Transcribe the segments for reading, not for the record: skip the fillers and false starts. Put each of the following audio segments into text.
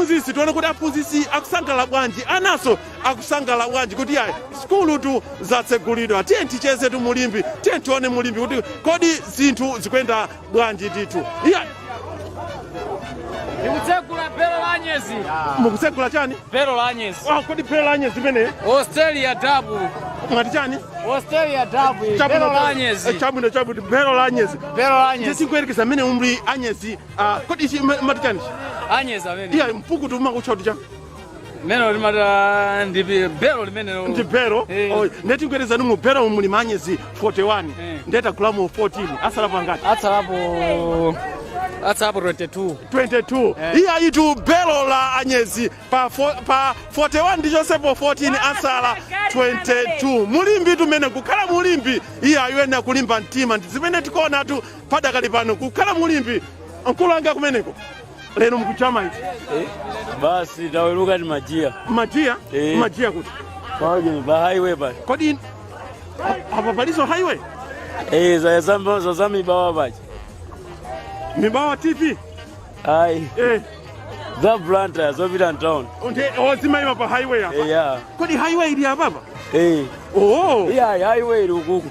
aphunzitsi, tione kuti aphunzitsi akusangalala bwanji, anaso akusangala bwanji kuti ayi, sukulu tu zatsegulidwa. Tiye ticheze tu mu Limbe, tiye tione mu Limbe kuti kodi zinthu zikuyenda bwanji ndithu. Iya. Ndikutsegula belo la anyezi. Mukutsegula chani? Belo la anyezi. Ah, kodi belo la anyezi limene Australia dabu. Mwati chani? Australia dabu. Belo la anyezi. Eh, chabwino, chabwino, belo la anyezi. Belo la anyezi. Tisingoyerekeza mmene umri anyezi. Ah, kodi ichi mati chani? Anyezi amene. Iya, mpukutu umakutcha kuti chani? Meno limata ndi belo limene. Ndi belo. Eh. Oh, ndeti ngwerezani mu belo muli manyezi 41. Eh. Ndetagulamo 14, asalapo angati? Atsalapo 22. 22. Eh. Iya itu belo la anyezi pa 41 ndichosepo 14, asala 22. Mu Limbe tumene kukhala mu Limbe, iya, ayuena kulimba mtima ndi zimene tikuonatu padakali pano kukhala mu Limbe. Mkulu anga, kumeneko lero mukuchama ichi? Basi, taweruka ni majiya. Majiya? Eh. Majiya kuti? Paje pa highway pa. Kodi apa paliso highway? Eh, za za za za Mibawa paje. Mibawa TV? Ai. Eh. Za Blantyre zopita town. Nde ozimayima pa highway apa? Eh, ya. Kodi highway ili apapa? Eh. Oh. Iya, highway ili ukuku.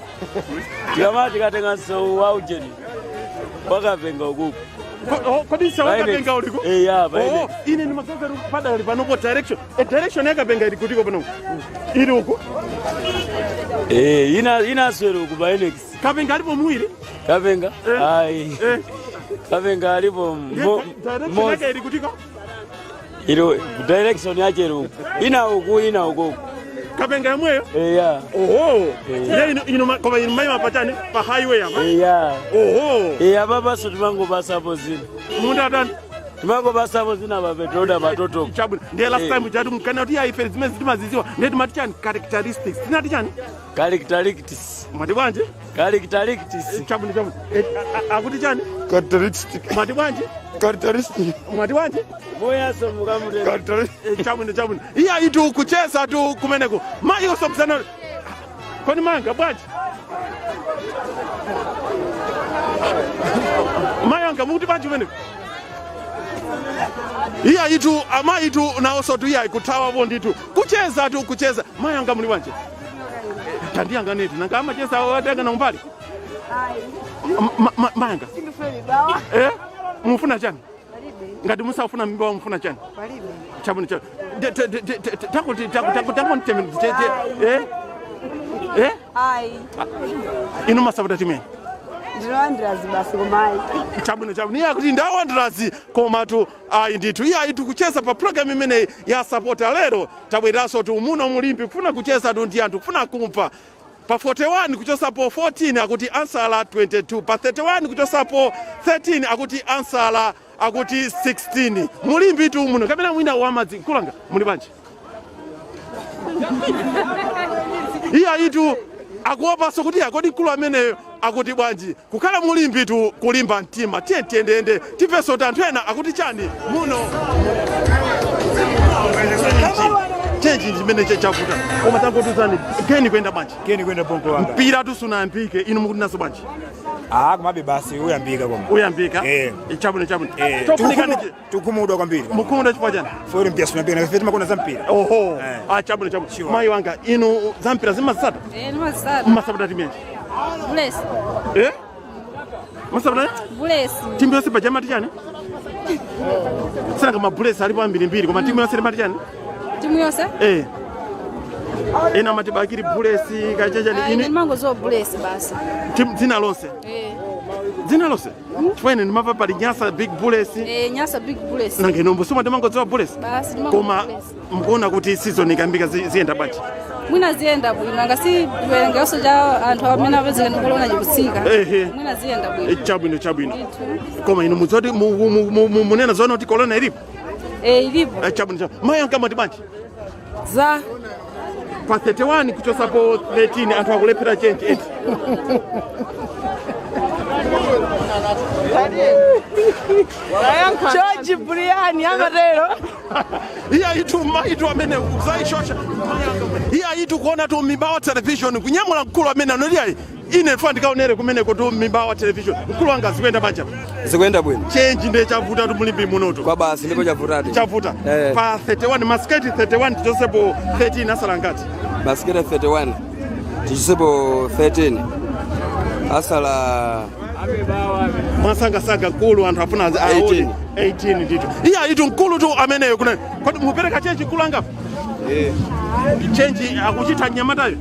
Tikamati tikatenga msewu wa ujeni. Wakapenga ukuku. Oh, kodi sawa Kapenga uliko? Eh, ya, Oh, paine. ine ndimaganiza kuti padali panopo direction. E, direction yakapenga ili kutiko pano? Ili uku. Eh, ina swero uku pa Annex. Kapenga alipo muwiri? Kapenga? Eh. Ai. Eh. Kapenga alipo Direction yake ili kutiko? Ilo direction yake ili uku. Ina uku, ina uku. Kapenga yamweyo? Eh, ya. Oho. Eh. Ye ino koma ino maima pachani pa highway apa? Eh, ya. Oho. Eh, apa baso timangopasapo zina. Munda atani? Timangopasapo zina pa petroda patoto. Chabwino. Ndiye last Eh. time chatu mkana kuti ife zimene timaziziwa. Ndiye timati chani, characteristics. Tinati chani? Characteristics. Mwati bwanji? Characteristics. Chabwino, chabwino. Eh, akuti chani? Characteristic. Mwati bwanji? Characteristic. Mwati bwanji? Moyaso mukamutenda. Characteristic. Eh, chabwino, chabwino. Iya itu kucheza tu kumeneko. Mayi osopsana. Kodi manga bwanji? Mayi anga, mukuti bwanji kumeneko? Iya itu amayi tu nawonso tu iya ikuthawapo ndithu. Kucheza tu, kucheza. Mayi anga, muli bwanji? Tandiyang'anetu nanga amacheza watengana umbali. Mayanga. Eh? Mufuna chani? Ngati musafuna Mibawa, mufuna chani? Chabwino, chabwino. Takuti takuti eh eh. Ayi. Inu masapota timu yanji? Ndine Wanderers basi, koma ayi. Chabwino, chabwino. Iye akuti nda Wanderers, komatu ayi ndithu. Iye ayi, tikucheza pa program imeneyi ya Sapota. Lero tabweranso tu muno mu Limbe kufuna kucheza tu ndi anthu, kufuna kumva pa 41 kuchosapo 14 akuti ansala 22, pa 31 kuchosapo 13 akuti ansala akuti 16. Mu Limbe tu muno kapena mwina wamadzi. Kulanga, muli bwanji? Iye ayitu akuopanso kuti akodi mkulu ameneyo akuti bwanji. Kukhala mu Limbe tu kulimba mtima. Tiye tiyendeyende timvenso kuti anthu ena akuti chani muno. Change chimene chavuta, koma tangotuzani, geni kuyenda bwanji? Geni kwenda bonko wanga. Mpira tusunayambike, inu mukuti naso bwanji? Ah, kumabe basi uyambika koma. Uyambika? Eh. Chabwino, chabwino. Eh, Chofunika ndi Tukumudwa kwambiri. Mukumudwa chifukwa chani? Fori mpira sunambika na feti makona za mpira. Oho. Eh. Ah, chabwino, chabwino. Sure. Mayi wanga, inu za mpira zimazisata? Eh, nimazisata. Mmasapota timu yanji? Bullets. Eh, masapota? Bullets. Timu yonse paja mati chani? Sinanga ma Bullets alipo ambirimbiri, koma timu yonse limati chani? Timu yonse? Eh, ena amati Bakili Bullets kachachani. Ah, ine inu ndimangoziwa Bullets basi. Timu dzina lonse? Eh. Dzina lonse, chifukwa ine ndimamva pali Nyasa Big Bullets. Eh, Nyasa Big Bullets. Nanga inu mbusuma ndimangodziwa Bullets? Basi, ndimangodziwa Koma Bullets. mukuona kuti season ikambika ziyenda bwanji? Mwina ziyenda bwino, anga si chiwerengeronso cha anthu amene apezeka ndi corona chikutsika. Ehe. Mwina ziyenda bwino. Eh, chabwino, chabwino. Ndithu. Koma inu mudzoti munena zoona kuti corona ilipo? Eh, ilipo. Eh, chabwino, chabwino. Mayi anga, mwati bwanji? Za Pa 31 kuchosapo 13, anthu akulephera change eti? George Brian amatero. Iye ayitu mayitu amene zaishosha. Iye ayitu kuona tu Mibawa Television kunyamula mkulu amene anoti ayi. Ine ndifuna ndikaonere kumeneko tu Mibawa Television. Mkulu wanga, zikuyenda banja? Zikuyenda bwino. Change ndiye chavuta tu muLimbe munotu. Kwa basi, ndipo chavutadi. Chavuta. Eh. Pa 31, masiketi 31 tichosepo 13, asala ngati? Masiketi 31 tichosepo 13, asala Mwasangasanga mkulu, anthu afuna aone. 18. 18 ndithu. Iya itu mkulu tu ameneyo kuna. Kodi mupereka change, mkulu anga? Change akuchita nyamatayo.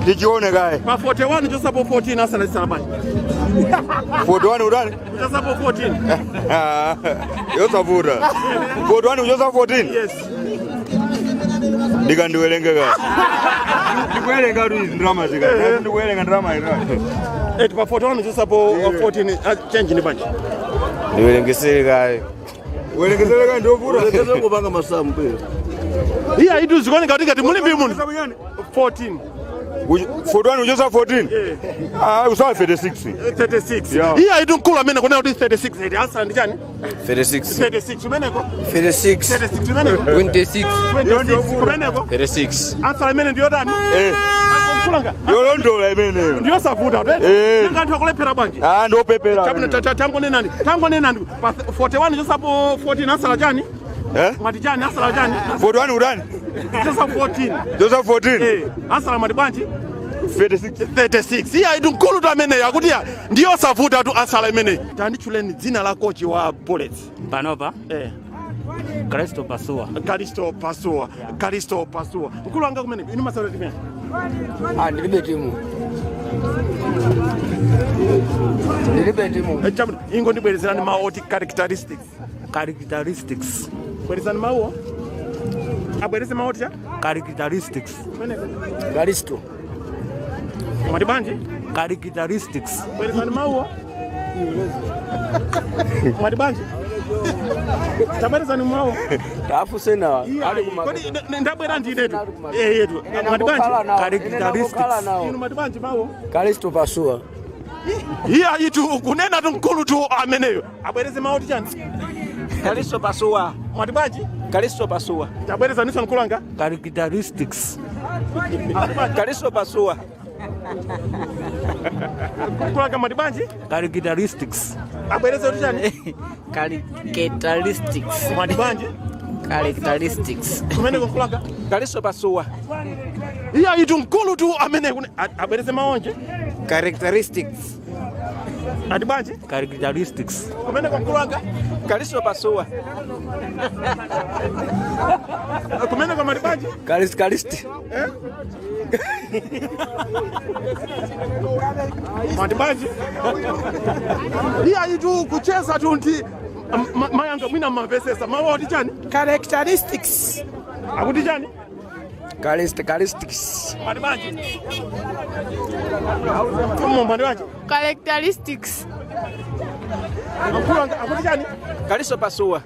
Tichione kaye. Pa 41 chosapo 14, asala chisala bwanji? 41 utani? Chosapo 14. Yosavuta. 41 uchosa 14? Yes. Ndikandiwerenge kaye. Ndikuwerenga tu izi ndrama zika. Ndikuwerenga ndrama izi. Eti pa 41 chosapo 14, change ni bwanji? Ndiwerengesere kaye. Werengesere kaye, ndiovuta. Kupanga masamu pe. Iya itu zikuoneka kuti ngati muLimbe muno 14. 41 uchosa 14? Ah, usawa 36. 36. Yeah. Iya itu mkulu amene kunena kuti 36 eti asala ndi chani? 36. 36 kumeneko. 36. 36 kumeneko. 26. 26 kumeneko. 36. Ansala imene ndiyotani? Eh. Mkulanga. Yolondola imeneyo. Ndiyosavuta. Eh. Nanga anthu akulephera bwanji? Ah, ndiopepera. Chabwino, tangonenani, tangonenani, pa 41 chosapo 14, asala chani? Eh? Mwati chani? Asala chani? 41 utani? Chosa 14. Chosa 14? Eh, asala mwati bwanji? 36. 36. Iya itu mkulu tu ameneyo akuti ya ndiyosavuta tu asala imeneyi. Tanditchuleni dzina la kochi wa Bullets. Panopa? Eh. Kristo Pasua. Kalisto Pasua. Kalisto Pasua. Mkulu wanga, kumene inu masewera timene? Ah, ndilibe timu, ndilibe timu. Eh, chabwino, ingo ndibwerezerani mawu oti characteristics. Characteristics. Bwerezani mawuwo, abwereze mawu oti cha? Characteristics. Kumeneko. Kalisto. Mwati bwanji? Characteristics. Bwerezani mawuwo. Mwati bwanji? Tabwerezani mawu. Tafusena ali. Kodi ndabwera ndinetu yetu. Mwati bwanji? Characteristics. Inu mwati bwanji mawu? Kalisto Pasua. Iya itu kunena tu mkulu tu ameneyo abwereze mawu oti chani? Kalisto Pasua. Mwati bwanji? Kalisto Pasua. Tabwerezaniso, mkulu wanga. Characteristics. Kalisto Pasua. Mkulu wanga, mwati bwanji? Characteristics. Abwereze kuti chani? Characteristics. Mwati bwanji? Characteristics. Kumeneko, mkulu wanga. Kalisto Pasua. Iya itu mkulu tu amene abwereze maonje. Characteristics. Ati bwanji? Characteristics. Kumeneko, mkulu wanga. Kalisto Pasua. Kumeneko, mwati bwanji? Kalist Kalisti. Mwati bwanji? Iya itu kucheza tu ndi mayanga, mwina mmapesesa mawu oti chani? Characteristics. Akuti chani? Kalist Kalistics. Mwati bwanji? Mmo mwati bwanji? Characteristics. Mkulu wanga, akuti chani? Kalisto Pasua.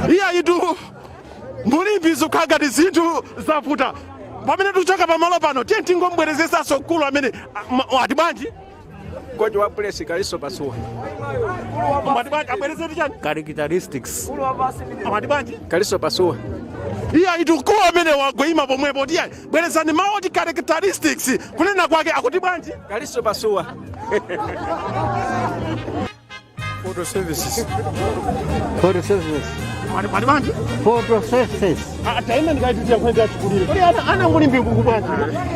Iya itu muLimbe zikukhala zinthu zavuta pamene tikuchoka pamalo pano. Tiye tingombwerezesanso mkulu amene ati bwanji? Coach wa Bullets, Kalisto Pasua. Mwati bwanji? Abwereze kuti chani? Characteristics. Mwati bwanji? Kalisto Pasua. Iya itu mkulu amene wagoima pomwepo tiye bwerezani mawu oti characteristics, kunena kwake akuti bwanji? Kalisto Pasua. Photo services. Photo services. Mwati bwanji? Photo services. Taima ndikaititira kwenda achikulire. Kodi ana muLimbe kuku bwanji?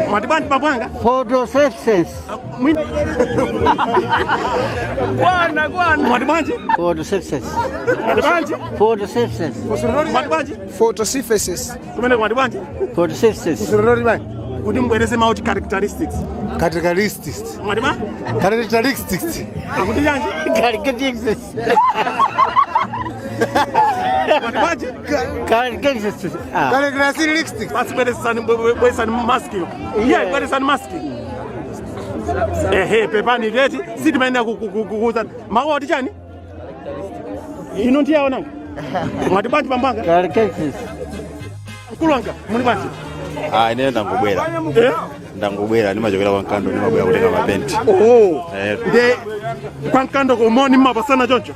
Mwati bwanji, mabwanga? Photo services. Kwana kwana. Mwati bwanji? Photo services. Mwati bwanji? Photo services. Mwati bwanji? Photo services. Kumene mwati bwanji? Photo services. Kuti mbwereze mawu oti characteristics. Characteristics. Mwati bwanji? Characteristics. Akuti chanji? Characteristics. Mwati bwanji? Characteristics. Ah. Characteristics. Basi bwerezani, bwerezani maski. Iye bwerezani maski. Ehe, pepani leti sitimaenda kukuza mawu oti chani? Ino ndiyaonanga. Mwati bwanji, pambanga? Characteristics. Mkulu wanga, muli bwanji? Ah, ine ndangobwera. Eh? Ndangobwera, ndimachokera kwa Mkando, ndimabwera kutenga mapenti. Oh. Eh. Nde kwa Mkando komoni mmapasana choncho?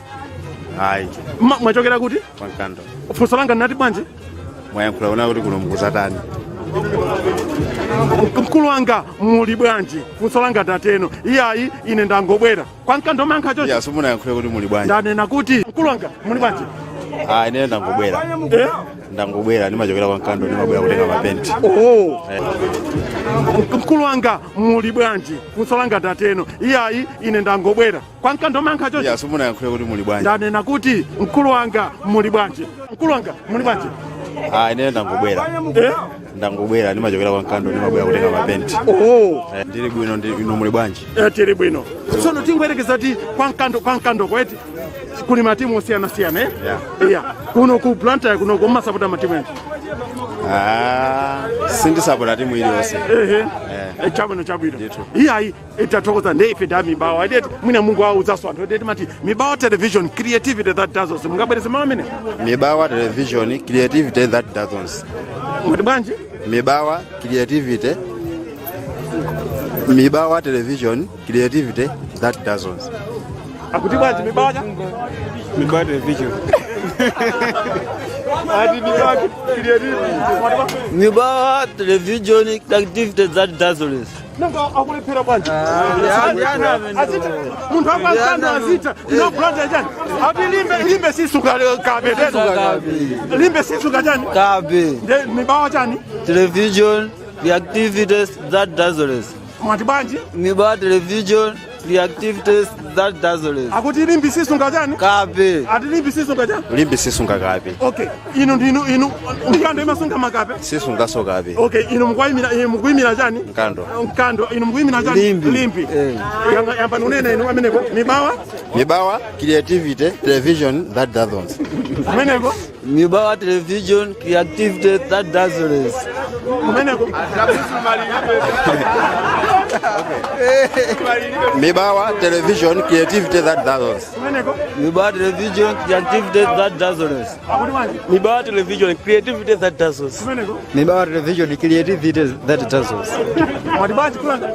Ayi. Mwachokera kuti? Kwa Mkando. Funso langa ndinati bwanji? Mwayankhula kuna kuti kuno mukuzatani. Mkulu wanga, muli bwanji? Funso langa ndateno. Iyayi, ine ndangobwera kwa Mkando mankha chocho. Ya, simunayankhule kuti muli bwanji. Ndanena kuti mkulu wanga, muli bwanji? Ah, ine ndangobwera. Eh? Ndangobwera, ndimachokera kwa Mkando, ndimabwera kutenga mapenti. Oh. Mkulu wanga, muli bwanji? Funso langa ndateno. Iyayi, ine ndangobwera kwa Mkando mankha chocho. Ya, simunayankhule kuti muli bwanji. Ndanena kuti mkulu wanga, muli bwanji? Mkulu wanga, muli bwanji? Ah, ine ndangobwera. Eh? Ndangobwera, ndimachokera kwa Mkando, ndimabwera kutenga mapenti. Oh. Ndili bwino, inu muli bwanji? Eh, tili bwino. Tsono tingoyerekeza kuti kwa Mkando, kwa Mkando kweti kuli matimu osiyanasiyana, eh? Yeah. Yeah. Kuno ku Blantyre kuno kumasapota matimu enji? Ah, sindisapota timu iliyonse. Ehe. Eh, chabwino, chabwino. Iyayi, itathokoza. Nde ife nda Mibawa ideti mwina Mungu awuzaso anthu ideti mati Mibawa Television, creativity that dazzles. Mungabwereze mawu amene? Mibawa Television, creativity that dazzles. Mwati bwanji? Mibawa creativity, Mibawa Television, creativity that dazzles. Akuti bwanji? Mibawa cha Mibawa Television. Ati Mibawa creativity. Mibawa Television, creativity that dazzles. Nanga akulephera bwanji? Azita munthu akwankando azita no Blantyre chani ati Limbe, Limbe sisuka kabe. Limbe sisuka chani? Kabe. Nde Mibawa chani? Television, creativities that dazzles. Mwati bwanji? Mibawa Television, creativities that dazzles. Akuti Limbe sisunga chani? Kabe. Ati Limbe sisunga chani? Limbe sisunga kabe. Okay, inu ndinu inu Mkando imasunga makape? Sisungaso kabe. Okay, inu mukuyimira, inu mukuyimira chani? Mkando. Mkando. Inu mukuyimira chani? Limbi. Limbi. Eh. Yamba nunena inu ameneko Mibawa. Mibawa creativity television that dazzles. Kumeneko. Mibawa Television, creativity that dazzles. Kumeneko. Mibawa Television, creativity that dazzles. Kumeneko. Mibawa Television, creativity that dazzles. Akuti bwanji? Mibawa Television, creativity that dazzles. Kumeneko. Mibawa Television, creativity that dazzles. Mwati bwanji kulanga?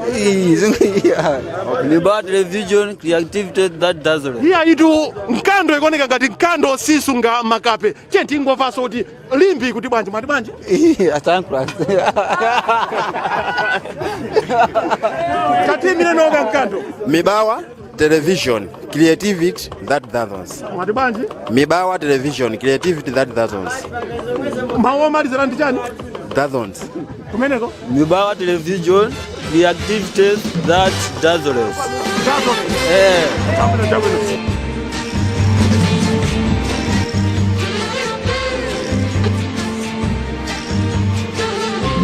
Mibawa Television, creativity that dazzles. Iya itu Mkando ikuoneka ngati Mkando sisunga makape. Tiye tingomvanso kuti Limbi kuti bwanji. Mwati bwanji? Atankhula. Tatimire noka Mkando. Mibawa Television, creativity that dazzles. Mwati bwanji? Mibawa Television, creativity that dazzles. Mawu omalizira ndi chani? Dazzles. Kumeneko. Mibawa Television, creativity that dazzles. Dazzles. Eh. Chabwino, chabwino.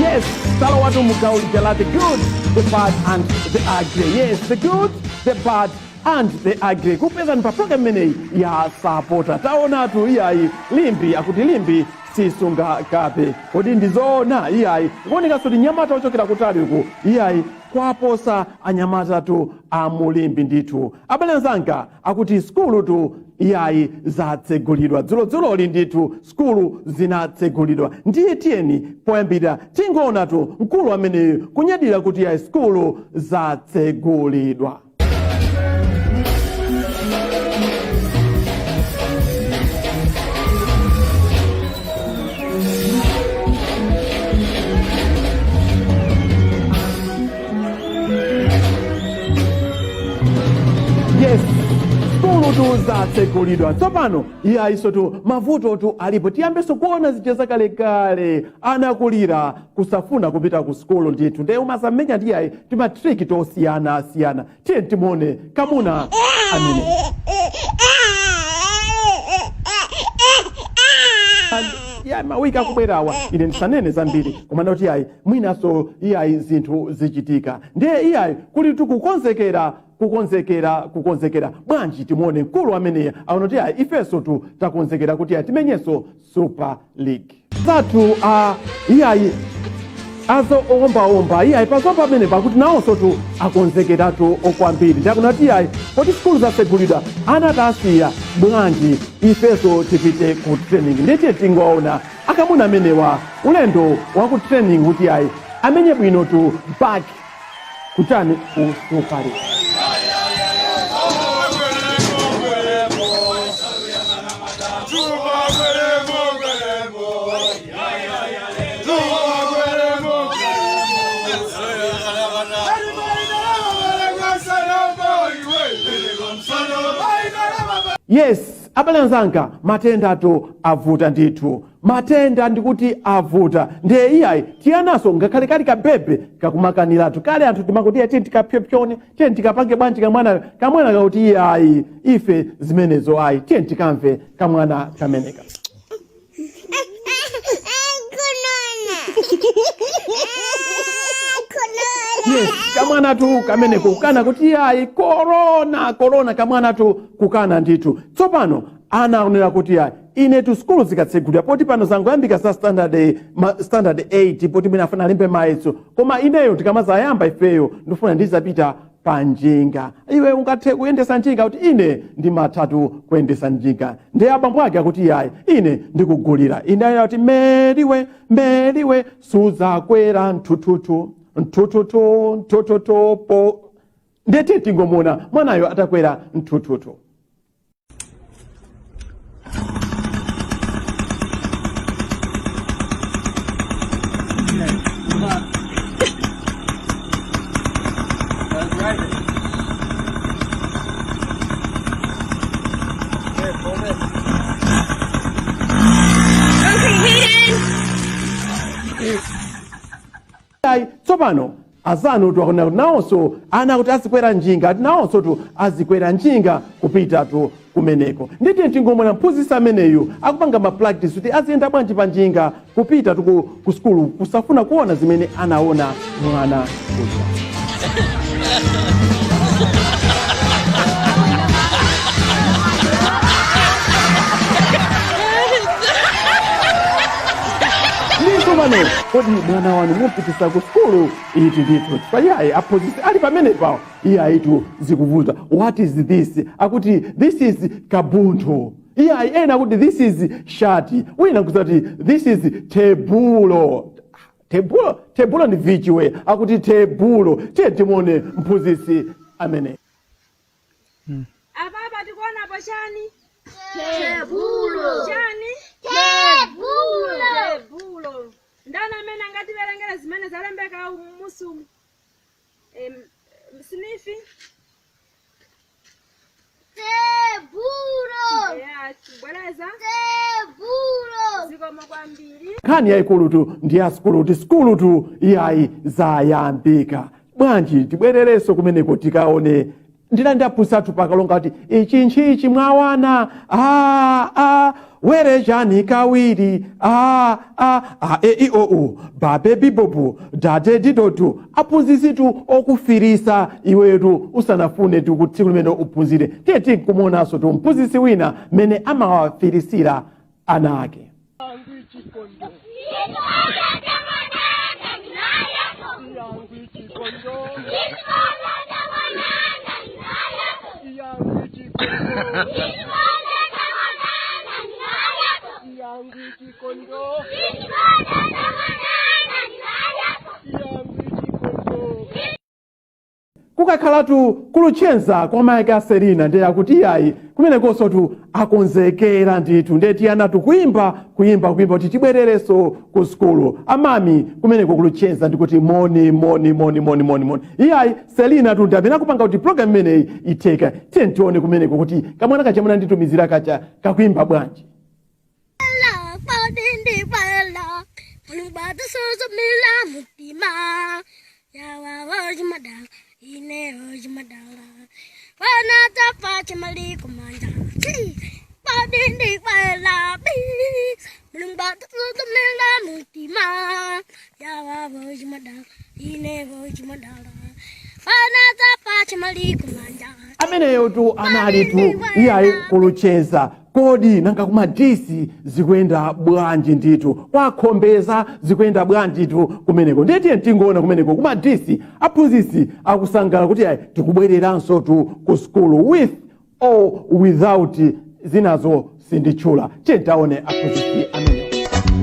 Yes, talowatu mugawo lija la the good, the bad and the ugly. Yes, the good, the bad and the ugly. Kupeza pa program imeneyi ya Sapota. Taonatu iyayi Limbi akuti Limbi sisunga kape. Kodi ndizoona? Iyayi, kuonekanso kuti nyamata ochokera kutali uku iyayi kwaposa anyamatatu amulimbi ndithu. Abale anzanga, akuti sukulu tu iyayi zatsegulidwa dzulodzuloli ndithu, sukulu zinatsegulidwa. Ndiye tiyeni poyambira tingoonatu mkulu ameneyu kunyadira kuti iyayi sukulu zatsegulidwa. Yes, sukulu zatsegulidwa tsopano. Iyayiso tu mavuto tu alipo. Tiyambenso kuona zija zakalekale, anakulira kusafuna kupita ku sukulu ndithu, ndiye umasamenya ndi iyayi timatriki tosiyanasiyana. Tiye timuone kamuna amene ya mawiki akubwerawa. Ine ndisanene zambiri, koma ndoti iyayi mwinaso iyayi zinthu zichitika. Ndiye iyayi kuti tikukonzekera, kukonzekera, kukonzekera bwanji? Timuone mkulu ameneya aona kuti ayi ifenso tu takonzekera kuti ayi timenyenso Super League zathu. A iyayi azo owombaomba iyayi pazomba amene pakuti nawonso tu akonzekeratu okwambiri. Ndakunati iyayi poti sukulu zatsegulidwa, ana tasiya bwanji, ifenso tipite ku training. Ndiye tingoona akamuna amenewa ulendo wa ku training kuti ayi amenye bwino tu back kuchani ku Super League. Yes, abale anzanga, matendatu avuta ndithu. Matenda ndikuti avuta. Ndiye iyayi, tiyanaso ngakhale kali kabebe kakumakaniratu. Kale anthu timakuti tiye tikapyopyone, tiye tikapange bwanji kamwana, kamwana kakuti iyayi, ife zimenezo ayi. Tiye tikamve kamwana kameneka. Yes, kamwana tu kameneko kukana kuti iyayi, korona, korona, kamwana tu kukana ndithu. Tsopano ana akunena kuti iyayi, ine tu sukulu zikatsegulira, poti pano zangoyambika za standard, standard 8, poti mwina afuna alembe mayeso, koma ineyo tikamazayamba ifeyo ndifuna ndizapita pa njinga. Iwe ungathe kuyendesa njinga? Kuti ine ndimathatu kuyendesa njinga. Ndiye abambo ake akuti iyayi, ine ndikugulira. Ine ayena kuti meriwe, meriwe, suzakwera nthuthuthu, nthuthuthu, nthuthuthu po. Ndiye tingomona mwanayo atakwera nthuthuthu. Ayi, tsopano azanu tu akunena kuti nawonso ana kuti azikwera njinga, ati nawonso tu azikwera njinga kupita tu kumeneko. Nditi tingomona mphunzitsi ameneyu akupanga ma practice kuti aziyenda bwanji pa njinga kupita tu ku sukulu, kusafuna kuona zimene anaona mwana uja. Ndithu pano, kodi mwana wanu mupitisa ku sukulu iti ndithu? Chifukwa iyayi, aphunzitsi ali pamene pawo, iyayitu zikuvuta. What is this? Akuti this is kabunthu. Iyayi, ena akuti this is shati, wina kuzati this is tebulo. Tebulo, tebulo ndi vichiwe, akuti tebulo. Tiye timuone mphunzitsi amene. Apapa tikuonapo chani? Tebulo. Chani? Tebulo. Tebulo. Ndani amene angativerengere zimene zalembeka musumu? Snifi. Tebulo. Yeah, bwereza. Tebulo. Zikomo kwambiri. Nkhani yayikulutu ndi ya sukulu, kuti sukulutu iyayi zayambika bwanji. Tibwererenso kumeneko tikaone ndilandi aphunzitsi athu pakalonga kuti ichi nchichi mwawana a a werejani kawiri a a a e i o u babe bibobu dade didotu. Aphunzitsitu okufirisa iwetu usanafune tu kuti tsiku limene uphunzire. Tiye tinkumuonanso tu mphunzitsi wina mmene amawafirisira ana ake. Kukakhalatu kuluchenza kwa mayi a Selina, ndiye akuti iyayi, kumenekonso tu akonzekera ndithu. Ndiye tiyanatu kuimba, kuimba, kuimba kuti tibwererenso ku sukulu. Amami kumeneko kuluchenza ndikuti moni, moni, moni, moni, moni, moni. Iyayi, Selina tu ndi amene akupanga kuti program imeneyi itheka. Tiye tione kumeneko kuti kamwana kacha munanditumizira kacha kakuimba bwanji. Ameneyo tu anali tu iyayi kulucheza. Kodi nanga kumadisi zikuyenda bwanji ndithu? Kwakhombeza zikuyenda bwanji tu kumeneko? Ndiye tiye tingoona kumeneko kumadisi aphunzitsi akusangala kuti ayi, tikubwereranso tu ku sukulu with or without zinazo sinditchula. Tiye taone aphunzitsi amenewo.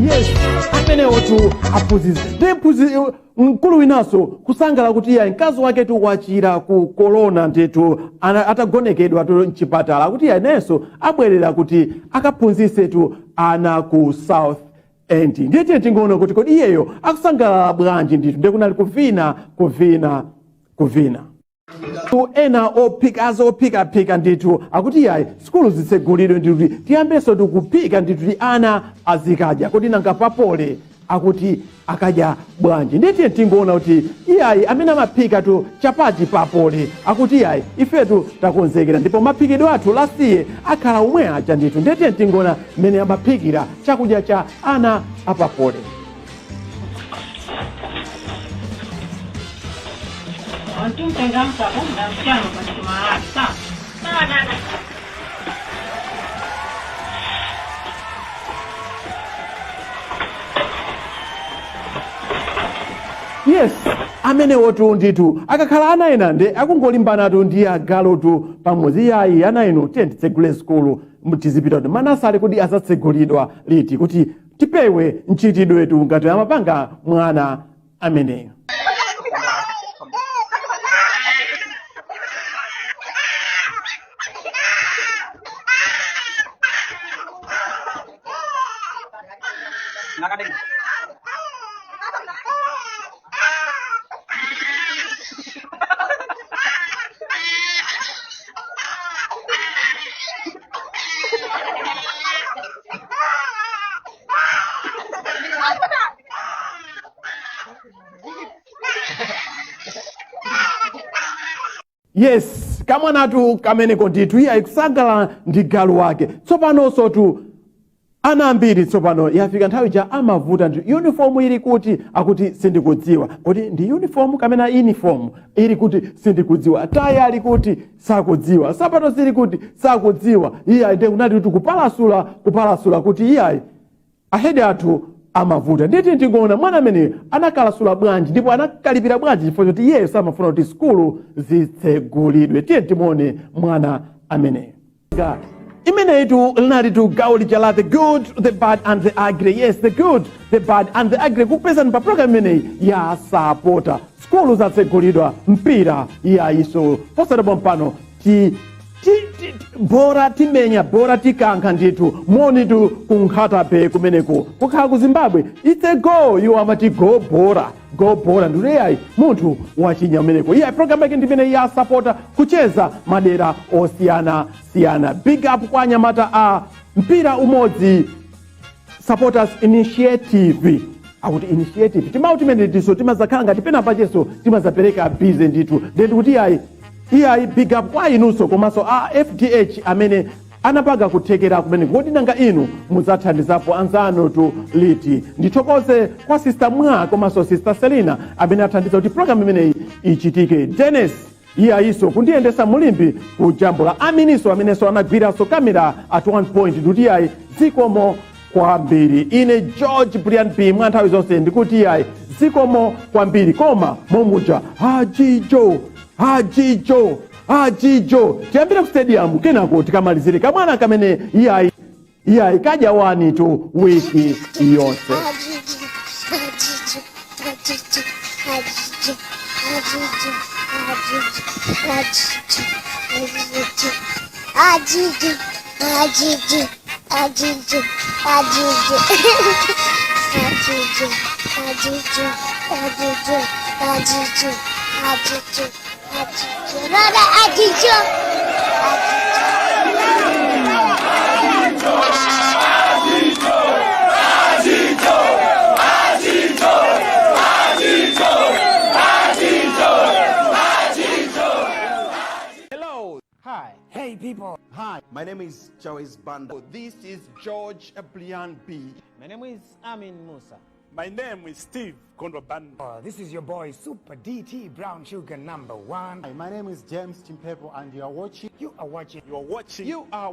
Yes, amenewo tu aphunzitsi. Ndiye mphunzitsi mkulu winanso kusangala kuti iye mkazi wake tu wachira ku korona ndithu, atagonekedwa tu mchipatala, kuti iye nenso abwerera kuti akaphunzitse tu ana ku South End. Ndiye tiye tingoona kuti kodi iyeyo akusangalala bwanji ndithu. Ndiye kunali kuvina, kuvina, kuvina. Ena ophika azophikaphika ndithu akuti yayi, sukulu zitsegulidwe ndithu, tiyambenso tikuphika ndithu, ti ana azikadya. Kodi nanga papole akuti akadya bwanji? Nditiye tingoona kuti iyayi, amene amaphika tu chapati papole akuti iyayi, ifetu takonzekera ndipo maphikidwe athu lasiye akhala omwe aja ndithu. Nditiye tingoona mmene amaphikira chakudya cha ana apapole. Yes, amenewotu ndithu akakhala ana ena nde akungolimbanatu ndi agalutu pamodzi. Iyayi, ana inu, tiye titsegule sukulu tizipita kuti manasale kuti azatsegulidwa liti kuti tipewe mchitidwetu ngati amapanga mwana ameneyo. Yes, kamwanatu kameneko ndithu iye ayikusangalala ndi galu wake. Tsopanonso tu ana ambiri tsopano yafika nthawi ja amavuta ndi uniform ili kuti, akuti sindikudziwa. Kuti ndi uniform kamena uniform ili kuti sindikudziwa, taya ali kuti sakudziwa, sapato zili kuti sakudziwa. Iyayi, ndiye kunati kuti kupalasula kupalasula kuti iyayi, ahedi athu amavuta. Nditi ndikuona mwana amene anakalasula bwanji ndipo anakalipira bwanji chifukwa choti iyeyo samafuna kuti sukulu zitsegulidwe. Tiye timuone mwana ameneyo. Imeneyitu linali gawo lija la The Good, the Bad and the Ugly. Yes, The Good, the Bad and the Ugly, kukupezani pa program imeneyi ya Sapota. Sukulu zatsegulidwa, mpira iyayiso posatabo mpano ti bora timenya, bora tikankha ndithu. Monitu kunkhatape kumeneko kukhala ku Zimbabwe, it's a go. Iwo amati go bora, go bora ndikuti iyayi, munthu wachinya umeneko. Iyayi, program yake ndimene ya Sapota, kucheza madera osiyana siyana. Big up kwa anyamata a Mpira Umodzi Supporters Initiative. Akuti initiative, timawu timene tiso timazakhala ngati pena pachenso timazapereka busy ndithu. Ndiye ndikuti iyayi, iyayi, big up kwa inunso komanso a FDH amene anapanga kuthekera kumene. Kodi nanga inu mudzathandizapo anzanu tu liti? Ndithokoze kwa Sister Mwa komanso Sister Selina amene athandiza kuti program imeneyi ichitike. Dennis iyayiso kundiyendesa mulimbi kujambula, aminiso amenenso anagwiranso kamera at one point. Ndikuti iyayi, zikomo kwambiri. Ine George Brian B mwa nthawi zonse ndikuti iyayi, zikomo kwambiri. Koma momuja hajijo hajijo hajijo, tiyambire ku stadium kenako tikamalizire kamwana kamene iyayi iyayi kadya wani tu wiki yonse. Hajiji, hajiji, hajiji, hajiji, hajiji, hajiji, hajiji, hajiji, hajiji, hajiji, hajiji, hajiji, hajiji, hajiji, hajiji, hajiji, rara hajiji. Hello. Hi. Hey, people. Hi. My name is Charles Banda. This is George Brian B. My name is Amin Musa. My name is Steve Kondwa. This is your boy Super DT Brown Sugar number one. Hi, my name is James Chimpepo and you are watching. You are watching. You are watching. You are